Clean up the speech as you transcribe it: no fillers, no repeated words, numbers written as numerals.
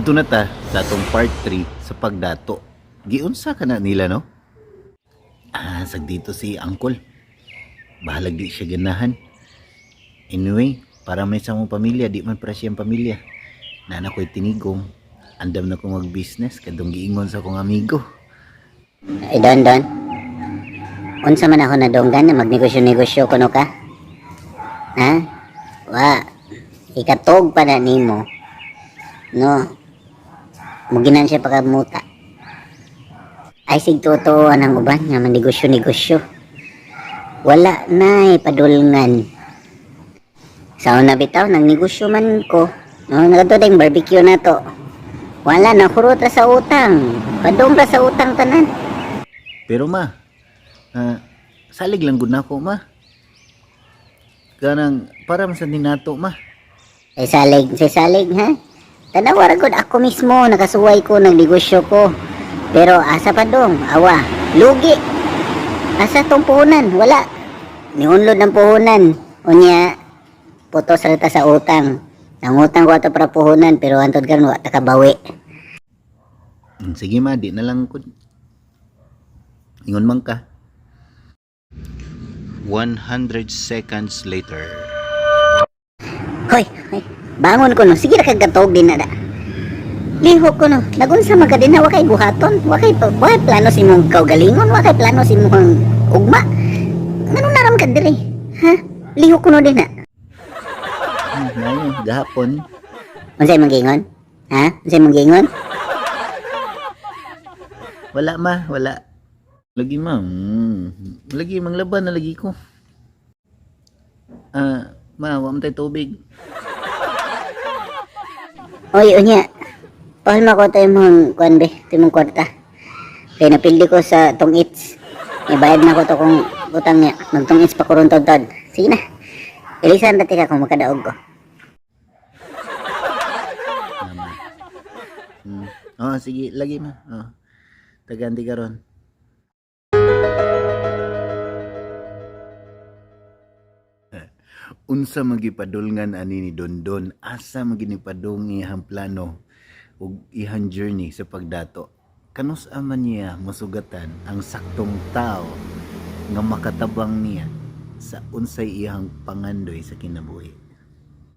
Adto na ta sa atong part 3 sa pagdato. Giunsa ka na nila, no? Ah, sag dito si Uncle. Bahalag di siya ganahan. Anyway, para may sa mong pamilya, di man para siyang pamilya. Nana ko'y tinigong. Andam na kong mag-business, kadong giingon sa akong amigo. Ay, Don, Don. Unsa man ako nadonggan na magnegosyo-negosyo kuno ka? Ha? Wa. Ikatog pa na nimo. No. Muginan siya pagkamuta. Ay, sig totoo ang uban nga manegosyo-negosyo. Wala na padulngan. Sa una bitaw, nagnegosyo man ko. No, nagato tayong barbecue na to. Wala na, hurot ra sa utang. Padung ra sa utang tanan. Pero ma, salig lang gud nako, ma. Kanang para man sa ninato, ma. Ay salig, say salig ha. Tanawa ra gud ako mismo nakasuway ko nagnegosyo ko. Pero asa pa dong, awa, lugi. Asa tong puhunan? Wala. Niunlod ang puhunan. Unya, putos ra ta sa utang. Nangutang ko ato para puhunan pero antod karon wa ta kabawi. Sige ma, di na lang ko. Ingon man ka. 100 seconds later. Hoy, hoy, bangon ko no. Sige ra kag katog din na da. Lihok ko no. Nagunsa man ka din ha, wa kay buhaton, wa kay plano sa imong kaugalingon, wa kay plano sa imong ugma. Nganong naram ka diri? Ha? Lihok ko no din na. Maayo, gahapon. Unsay imong giingon? Ha? Unsay imong giingon? Wala ma, wala. Lagi ma. Lagi manglaban na lagi ko. Ah, ma, wa man tay tubig. Oy, unya. Pahalma ko tayo mong kuan be, tayo mong kwarta. Kay napildi ko sa tong its. Ibayad na ko to kung utang niya. Magtong its pa ko ron tod. Sige na. Ilisan na tika kung makadaog ko. Mama. Oh, sige, lagi ma. Oh. Taganti ka ron. Unsa magipadulngan ani ni Dondon, asa maginipadung iyang plano ug iyang journey sa pagdato. Kanus man niya masugatan ang saktong tao nga makatabang niya sa unsay iyang pangandoy sa kinabuhi.